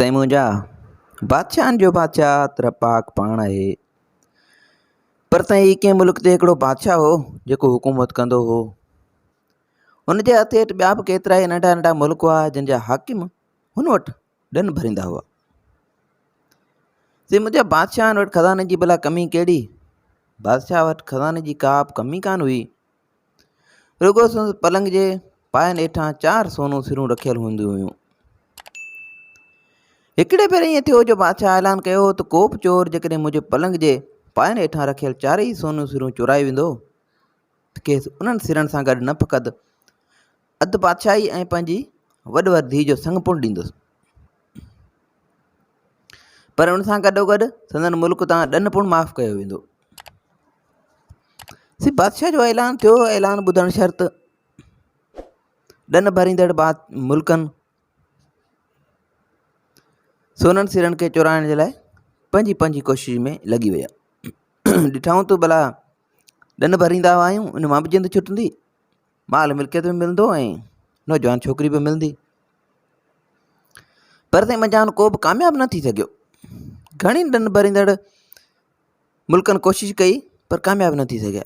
سائين منهنجا، بادشاهن جو بادشاهه ته رب پاڪ پاڻ آهي. پر سائين هي ڪنهن ملڪ تي هڪڙو بادشاهه هو جيڪو حڪومت ڪندو هو. هن جي هٿ هيٺ ٻيا به ڪيترائي ننڍا ننڍا ملڪ هئا جن جا حاڪم هن وٽ ڏن ڀريندا هئا. سائين منهنجا بادشاهن وٽ خزاني جي ڀلا ڪمي ڪهڙي؟ بادشاهه وٽ خزاني جي ڪا به ڪمي ڪانه هئي. رڳو سندس پلنگ جي پاين هيٺان چار سونو سرون رکيل هونديون هيون. هڪڙي ڀيري ائين ٿيو جو بادشاهه اعلان ڪيو ته ڪو به چور جيڪڏهن منهنجي پلنگ جي پاين هيٺان رکيل چارئي سونيون سرون چورائي ويندو ته کيس انهن سرن سان گڏ نه فقط اڌ بادشاهي ۽ پنهنجي وڏ ور ڌيء جو سڱ پڻ ڏيندس پر ان سان گڏوگڏ سندن ملڪ تان ڏن پڻ معاف ڪيو ويندو. سي بادشاهه جو اعلان ٿيو اعلان ٻڌڻ شرط ڏن ڀريندڙ باد ملڪن سونن سرن کي چورائڻ جي لاء پنهنجي پنهنجي ڪوشش ۾ لڳي ويا ڏٺائون ته ڀلا ڏن ڀريندا آهيون ان مان به جند ڇٽندي مال ملڪيت به ملندو ۽ نوجوان ڇوڪري به ملندي پر تنهن منجهان ڪو به ڪامياب نه ٿي سگهيو گهڻي ڏن ڀريندڙ ملڪن ڪوشش ڪئي پر ڪامياب نه ٿي سگهيا.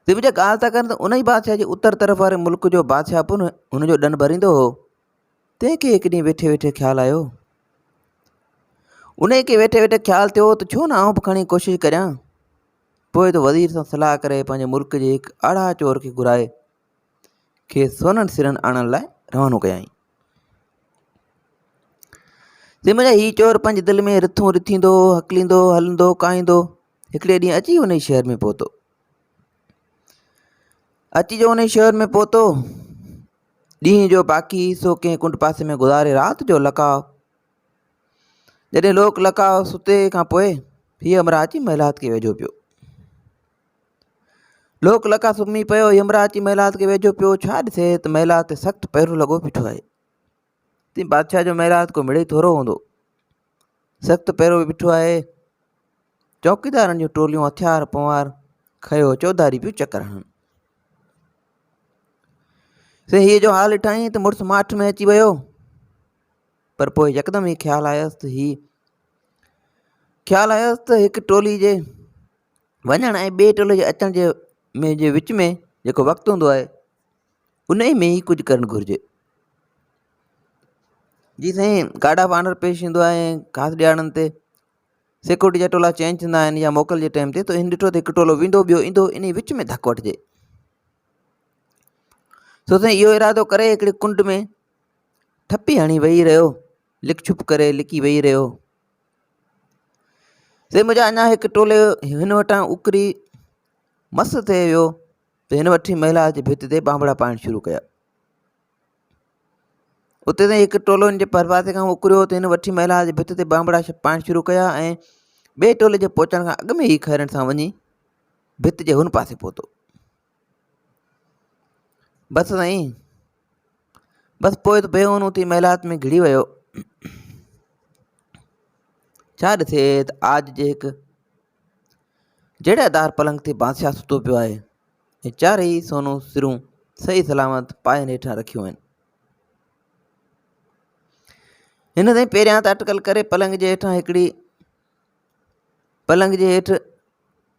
ديو جا ڳالهه ٿا ڪن ته ان ئي بادشاهه جي اتر طرف واري ملڪ جو بادشاهه پڻ هن جو ڏن ڀريندو هو تنهن کي هڪ ڏينهن ويٺي ويٺي خيال آيو ان کي ويٺي ويٺي خيال ٿيو ته ڇو نه آئون به کڻي ڪوشش ڪريان پوء ته وزير سان صلاح ڪري پنهنجي ملڪ جي هڪ آڙاهه چور کي گهرائي کيس سونن سرن آڻڻ لاء روانو ڪيائين. جنهن مهل هي چور پنهنجي دل ۾ رٿون رٿيندو، هڪليندو، هلندو، ڪاهيندو هڪڙي ڏينهن اچي انهي شهر ۾ پهتو. اچي جو انهي شهر ۾ پهتو، ڏينهن جو باقي حصو ڪنهن ڪنڊ پاسي ۾ گذاري رات جو لقاء جڏهن لوڪ لقاء ستي کان پوء هي همراهه اچي محلات کي ويجهو پيو. لوڪ لقا سمهي پيو، يمراج اچي محلات کي ويجهو پيو، ڇا ڏسي ته محلات تي سخت پهرو لڳو بيٺو آهي. تين بادشاهه جو محلات ڪو مڙئي ٿورو هوندو. سخت پهرو به بيٺو آهي. چوڪيدارن جون ٽوليون هٿيار پنوار کنيو چوڌاري پيون چڪر هڻن. سي هيء جو حال ڏٺائين ته مڙس ماٺ ۾ اچي ويو. پر پوء يڪدم هي خيال آيس ته هي خيال آيس ته هڪ ٽولي جي وڃڻ ۽ ٻئي ٽولي جي اچڻ جي ۾ جي وچ ۾ جيڪو وقت هوندو آهي ان ۾ ئي ڪجهه ڪرڻ گهرجي جي سائين گارڊ آف آنر پيش ايندو آهي خاص ڏيهاڙن تي سيڪورٽي جا ٽولا چينج ٿيندا آهن يا موڪل جي ٽائيم تي ته هن ڏٺو ته هڪ ٽولو ويندو ٻيو ايندو ان وچ ۾ ڌڪ وٺجي سو سائين اهو ارادو ڪري هڪڙي ڪنڊ ۾ ٺپي هڻي ويهي رهيو لڪ ڇپ ڪري لڪي ويهي رهيو سي منهنجا اڃا هڪ ٽولي هن وٽان اڪري مس ٿي ويو ته هن وٺي محلا جي ڀت تي بانبڙا پائڻ شروع ڪيا اتي تائين هڪ ٽولو هن جي پرپاسي کان اڪريو ته هن وٺي محلا جي ڀت تي بانبڙا پائڻ شروع ڪيا ۽ ٻئي ٽولي جي پهچڻ کان اڳ ۾ ئي خيرن سان وڃي ڀت جي هن پاسي پهتو بس سائين بس پوء ته بي اونو ٿي محلات ۾ گهڙي ويو. ڇا ڏسي ته آج جي هڪ جهڙيدار پلنگ تي بادشاهه ستو پيو آهي ۽ چارئي سونو سرون صحيح سلامت پاين هيٺان رکيون آهن. هن سائين پهريان ته اٽڪل ڪري پلنگ جي هيٺان هڪڙي پلنگ جي هيٺ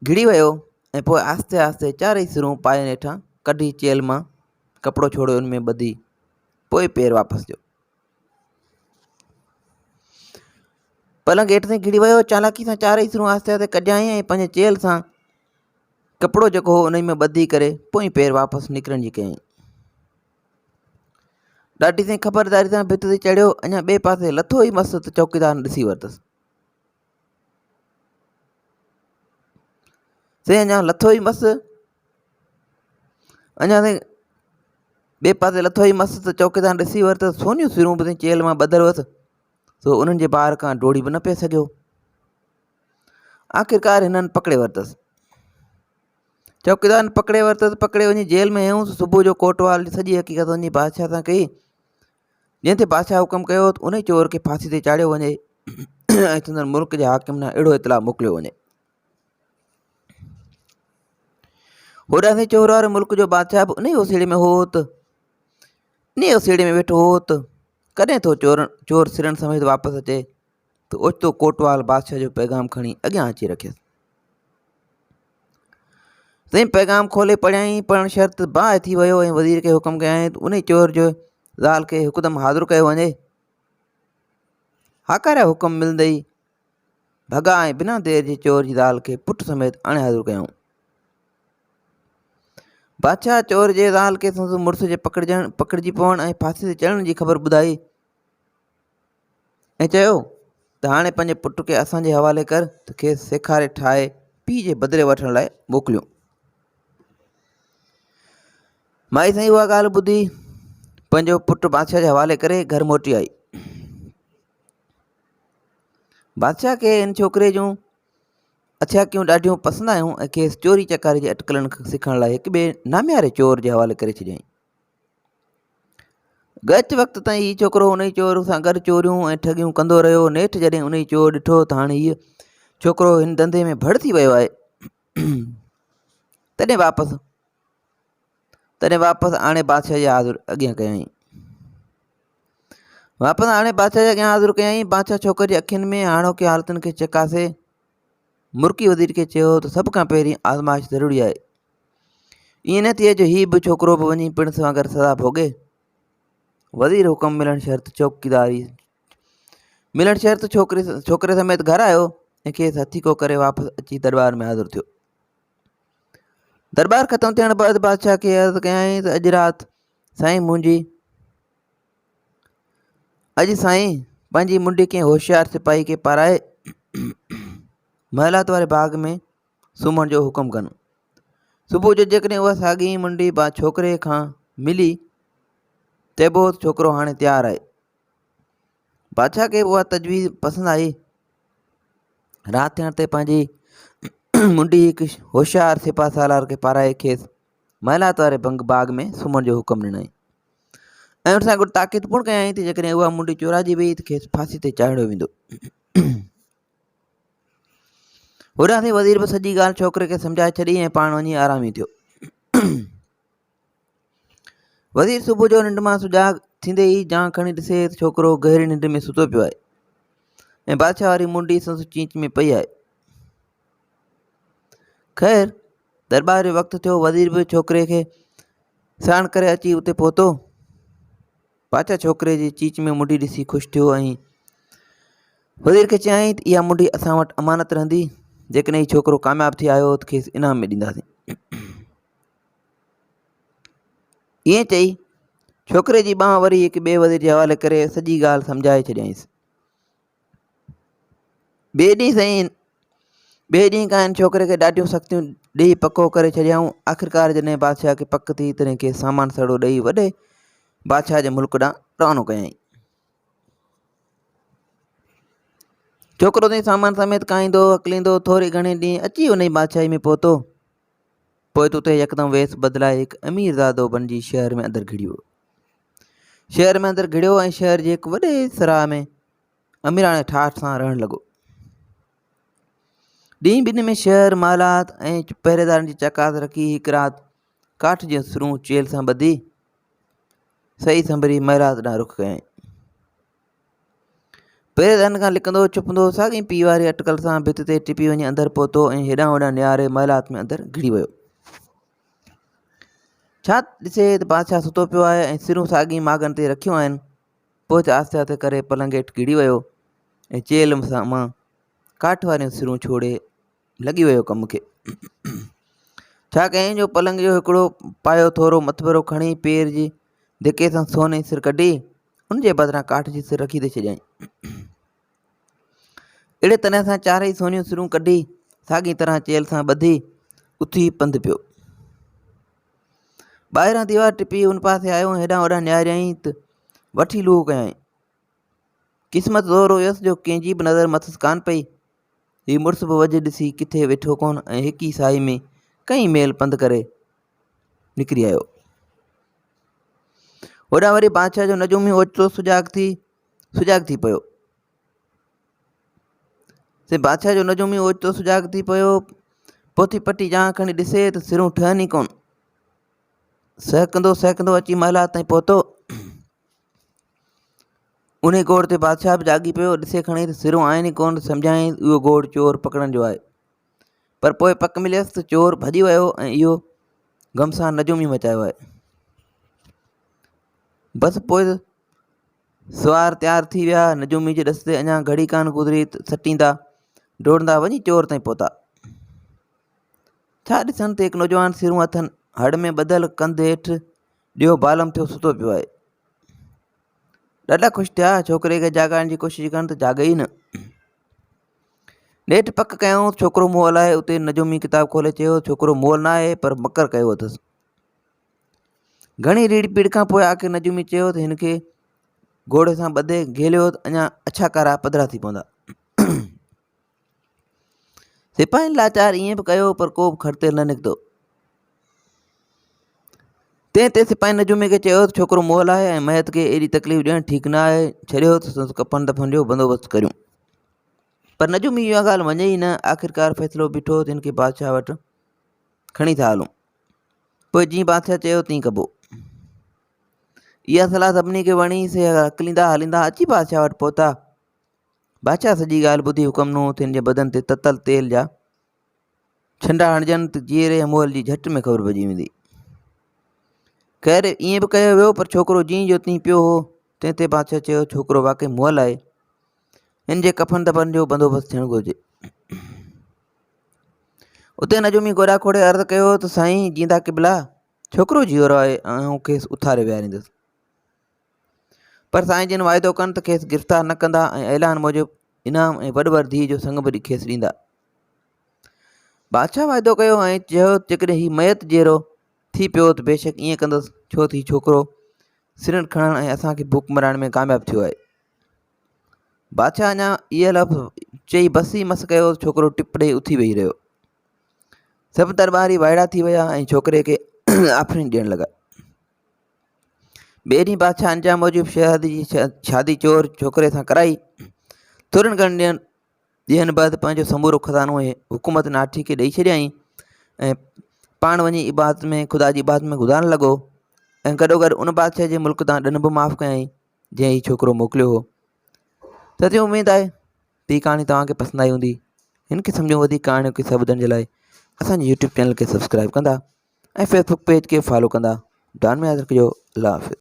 گهڙي ويو ۽ پوء آهستي آهستي چارئي سرون پاين هيٺان ڪڍي چيلهه مان ڪپڙو ڇوڙي ان ۾ ٻڌي پوء پير واپس ڏيو. پلنگ هيٺ تائين گهڙي ويو چالاڪي سان چارئي سرون آهستي آهستي ڪڍيائين ۽ پنهنجي چيلهه سان ڪپڙو جيڪو هو ان ۾ ٻڌي ڪري پوئين پير واپس نڪرڻ جي ڪيائين. ڏاڍي سائين خبرداري سان ڀت تي چڙهيو اڃا ٻئي پاسي لٿو ئي مس ته چوڪيدار ڏسي ورتس. سائين اڃا لٿو ئي مس اڃا تائين ٻئي پاسي لٿو ئي مس ته چوڪيدار ڏسي ورتو سونيون سرون به چيلهه مان ٻڌل هئس سو انهن جي بار کان ڊوڙي به نه پئي سگهيو آخرڪار هنن پڪڙي ورتس چوڪيدار پڪڙي ورتس پڪڙي وڃي جيل ۾ هيونس صبح جو ڪوٽوال سڄي حقيقت وڃي بادشاهه سان ڪئي جنهن تي بادشاهه حڪم ڪيو ته انهي چور کي ڦاسي تي چاڙهيو وڃي ۽ سندن ملڪ جي حاڪم ڏانهن اهڙو اطلاع موڪليو وڃي. هوڏانهن سائين چور واري ملڪ جو بادشاهه به انهي اوسيڙي ۾ هو ته انهي اوسيڙي ۾ ويٺو هو ته ڪڏهن ٿو چور چور سرن سميت واپس اچي ته اوچتو ڪوٽوال بادشاهه جو پيغام کڻي اڳيان اچي رکيس. سائين پيغام کولي پڙهيائين، پڙهڻ شرط باهه ٿي ويو ۽ وزير کي حڪم ڪيائين ته انهي چور جو زال کي هڪدم حاضر ڪيو وڃي. هاڪاريا حڪم ملندي ئي ڀڳا ۽ بنا دير جي چور جي زال کي پٽ سميت آڻي حاضر ڪيائون. بادشاهه چور جي زال کي سندس مڙس جي پڪڙجڻ پڪڙجي پوڻ ۽ ڦاسي تي چڙهڻ جي خبر ٻڌائي ۽ چيو ته هاڻي پنهنجي پٽ کي اسان جي حوالي ڪر ته کيس سيکاري ٺاهي پيء جي بدلي وٺڻ لاء موڪليون. مائي سائين اها ڳالهه ٻڌي پنهنجو پٽ بادشاهه جي حوالي ڪري گهر موٽي آئي. بادشاهه کي ان ڇوڪري جون اڇاڪيون ڏاڍيون پسند آيون ۽ کيس چوري چڪاري جي اٽڪلن سکڻ لاء هڪ ٻئي نامياري چور جي حوالي ڪري ڇڏيائين. ڳچ وقت تائين هي ڇوڪرو انهي چور سان گڏ چوريون ۽ ٺڳيون ڪندو رهيو. نيٺ جڏهن انهي چور ڏٺو ته هاڻي هيء ڇوڪرو هن ڌنڌي ۾ ڀڙ ٿي ويو آهي، تڏهن واپس تڏهن واپس آڻي بادشاهه جي حاضر اڳيان ڪيائين. واپس آڻي بادشاهه جي اڳيان حاضر ڪيائين. بادشاهه ڇوڪر جي اکين ۾ هاڻوڪي حالتن کي چڪاسي مرڪي وزير کي چيو ته سڀ کان پهرين آزمائش ضروري آهي. ائين نه ٿئي جو هي به ڇوڪرو به وڃي پڻس وانگر سزا ڀوڳي. وزير حڪم ملڻ شرط چوڪيداري ملڻ شرط ڇوڪري ڇوڪري سميت گهر آيو ۽ کيس هٿيڪو ڪري واپس اچي درٻار ۾ حاضر ٿيو. درٻار ختم ٿيڻ بعد بادشاهه کي عرض ڪيائين ته اڄ رات سائين منهنجي اڄ سائين پنهنجي منڊي ڪنهن هوشيار سپاهي کي پارائي محلات واري باغ ۾ سمهڻ جو حڪم ڪن. صبح جو جيڪڏهن اها ساڳي منڊي با ڇوڪري کان ملي، چئبو ته ڇوڪرو هاڻي تيار آهي. بادشاهه کي به اها تجويز پسند آئي. رات ٿيڻ تي پنهنجي منڊي هڪ هوشيار سپاهه سالار کي پارائي کيس محلات واري بنگ باغ ۾ سمهڻ جو حڪم ڏنائين ۽ ان سان گڏ تاڪيد پڻ ڪيائين ته جيڪڏهن اها منڊي چورائجي وئي ته کيس ڦاسي تي چاڙهيو ويندو. هوڏانهن سائين وزير به سڄي ڳالهه ڇوڪري کي سمجهائي ڇڏي ۽ پاڻ وڃي آرامي ٿيو. وزير صبح جو ننڊ مان سجاڳ ٿيندي ئي جان کڻي ڏسي ته ڇوڪرو گهري ننڊ ۾ ستو پيو آهي ۽ بادشاهه واري منڊي سندس چيچ ۾ پئي آهي. خير درٻار جو وقت ٿيو وزير به ڇوڪري کي ساڻ ڪري اچي اتي پهتو. بادشاهه ڇوڪري جي چيچ ۾ منڊي ڏسي خوش ٿيو ۽ وزير کي چيائين ته اها منڊي اسان وٽ امانت رهندي، جيڪڏهن هي ڇوڪرو ڪامياب ٿي آيو ته کيس انعام ۾ ڏينداسين. ائين چئي ڇوڪري جي ٻانهن وري هڪ ٻئي وزير جي حوالي ڪري سڄي ڳالهه سمجهائي ڇڏيائينس. ٻئي ڏينهن سائين ٻئي ڏينهن کان هن ڇوڪري کي ڏاڍيون سختيون ڏيئي پڪو ڪري ڇڏيائون. آخرڪار جڏهن بادشاهه کي پڪ ٿي تڏهن کيس سامان سڙو ڏيئي وڏي بادشاهه جي ملڪ ڏانهن روانو ڪيائين. ڇوڪرو تائين سامان سميت کائيندو هڪليندو ٿوري گهڻي ڏينهن اچي انهي بادشاهي ۾ پهتو. پوء ته اتي يڪدم ويس بدلائي هڪ اميرزادو بنجي شهر ۾ اندر گهڙي ويو. شهر ۾ اندر گهڙيو ۽ شهر جي هڪ وڏي سراء ۾ اميراڻي ٺاٺ سان رهڻ لڳو. ڏينهن ٻن ۾ شهر، محلات ۽ پهريدارن جي چڪاس رکي هڪ رات ڪاٺ جون سرون چيلهه سان ٻڌي سهي سنڀري محلات ڏانهن رخ ڪيائين. پهريدارن کان لڪندو ڇپندو ساڳي پيء واري اٽڪل سان ڀت تي ٽپي وڃي اندر پهتو ۽ هيڏانهن هوڏانهن نهاري محلات ۾ اندر گهڙي ويو. ڇا ڏسي ته بادشاهه ستو پيو آهي ۽ سرون ساڳي ماڳن تي رکيون آهن. پوء ته آهستي آهستي ڪري پلنگ هيٺ گهڙي ويو ۽ چيلهه سان مان ڪاٺ واريون سرون ڇوڙي لڳي ويو ڪم کي. ڇا ڪيائين جو پلنگ جو هڪڙو پايو ٿورو مٿڀرو کڻي پير جي ڌڪي سان سوني سر ڪڍي ان جي بدران ڪاٺ جي سر رکي ٿي ڇڏيائين. اهڙي طرح سان چارئي سونيون سرون ڪڍي ساڳي طرح چيلهه سان ٻڌي اٿي پنڌ پيو. ٻاهران ديوار ٽپي ان پاسي آيو ۽ هيڏانهن هوڏانهن نهاريائين ته وٺي لوهه ڪيائين. قسمت زور هيس جو ڪنهن جي به نظر مٿس ڪانه پئي. هي مڙس به وجهه ڏسي ڪٿي ويٺو ڪونه ۽ هڪ ئي ساهي ۾ ڪئين ميل پنڌ ڪري نڪري آيو. هوڏانهن وري بادشاهه جو نجومي اوچتو سجاڳ ٿي سجاڳ ٿي پيو. سي بادشاهه جو نجومي اوچتو سجاڳ ٿي پيو. پوٿي پٽي جان کڻي ڏسي ته سرون ٺهن ئي ڪونه. سهڪندو سهڪندو اچي محلات تائين پهتو. انهي گوڙ تي بادشاهه به جاڳي پيو، ڏسي کڻي ته سرون آهن ئي ڪونه، سمجهيائين ته اهو گوڙ چور پڪڙڻ جو آهي. پر پوء پڪ مليس ته چور ڀڄي ويو ۽ اهو گهمسان نجومي مچايو آهي. بس پوء سوار تيار ٿي ويا، نجومي جي ڏس تي اڃا گهڙي ڪانه گذري ته سٽيندا ڊوڙندا وڃي چور تائين پهتا. ڇا ڏسن ته هڪ نوجوان سرون هٿن هڙ ۾ ٻڌل ڪنڌ هيٺ ڏيو بالم ٿيو ستو پيو آهي. ڏاڍا خوش ٿيا، ڇوڪري کي جاڳائڻ جي ڪوشش ڪن ته جاڳي ئي نه. نيٺ پڪ ڪيائون ته ڇوڪرو مئل آهي. اتي نجومي ڪتاب کولي چيو ته ڇوڪرو مئل نه آهي پر مڪر ڪيو اٿس. گهڻي ريڙ پيڙ کان پوء آخر نجومي چيو ته هن کي گهوڙي سان ٻڌي گهيليو ته اڃا اڇا ڪارا پڌرا ٿي پوندا. سپاهين لاچار ائين به ڪيو پر ڪو به کڙتيل نه نڪتو. تنهن تي سپاهين نجومي کي چيو ته ڇوڪرو مئل آهي ۽ ميت کي ايڏي تڪليف ڏيڻ ٺيڪ نه آهي، ڇڏيو ته سندس ڪفن دفن جو بندوبست ڪريون. پر نجومي اها ڳالهه مڃي ئي نه. آخرڪار فيصلو بيٺو ته هن کي بادشاهه وٽ کڻي ٿا هلون. پوء جيئن بادشاهه چيو تيئن ڪبو. اها صلاح سڀني کي وڻي، سي هڪليندا هليندا اچي بادشاهه وٽ پهتا. بادشاهه سڄي ڳالهه ٻڌي حڪم ڏنو ته هن جي بدن تي تتل تيل جا ڇنڊا هڻجن ته جيئري ۽ مئل جي جهٽ ۾ خبر پئجي ويندي. خير ائين به ڪيو ويو پر ڇوڪرو جيئن جو تيئن پيو هو. تنهن تي بادشاهه چيو ڇوڪرو واقعي مئل آهي. هن جي ڪفن دفن جو بندوبست ٿيڻ گهرجي. اتي نجومي گوڏا کوڙي عرض ڪيو ته سائين جيندا قبلا ڇوڪرو جيئرو آهي ۽ آئون کيس اٿاري ويهاريندس. پر سائين جن واعدو ڪن ته کيس گرفتار نه ڪندا ۽ اعلان موجب انعام ۽ وڏ ورديء جو سڱ به کيس ڏيندا. بادشاهه واعدو ڪيو ۽ چيو ته جيڪڏهن هي ميت جيئرو ٿي پيو ته بيشڪ ائين ڪندس، ڇو ته هي ڇوڪرو سرن کڻڻ ۽ اسان کي بک مرائڻ ۾ ڪامياب ٿيو آهي. بادشاهه اڃا اهي لفظ چئي بس ئي مس ڪيو ته ڇوڪرو ٽپ ڏئي اٿي ويهي رهيو. سڀ درٻاري وائڙا ٿي ويا ۽ ڇوڪري کي آفرين ڏيڻ لڳا. ٻئي ڏينهن بادشاهه انجام موجب شهزادي جي شادي چور ڇوڪري سان ڪرائي. ٿورن گهڻن ڏينهن ڏينهن بعد پنهنجو سمورو خزانو ۽ حڪومت ناٺي کي ڏئي ڇڏيائين ۽ پاڻ وڃي عبادت ۾ خدا جي عبادت ۾ گذارڻ لڳو ۽ گڏوگڏ ان بادشاهه جي ملڪ تان ڏن به معاف ڪيائين جنهن هي ڇوڪرو موڪليو هو. سچي اميد آهي ته هي ڪهاڻي توهان کي پسند آئي هوندي. هن قسم جون وڌيڪ ڪهاڻيون قصا ٻڌڻ جي لاء اسان جي يوٽيوب چينل کي سبسڪرائب ڪندا ۽ فيسبوڪ پيج کي فالو ڪندا. دعائن ۾ ياد رکجو. الله حافظ.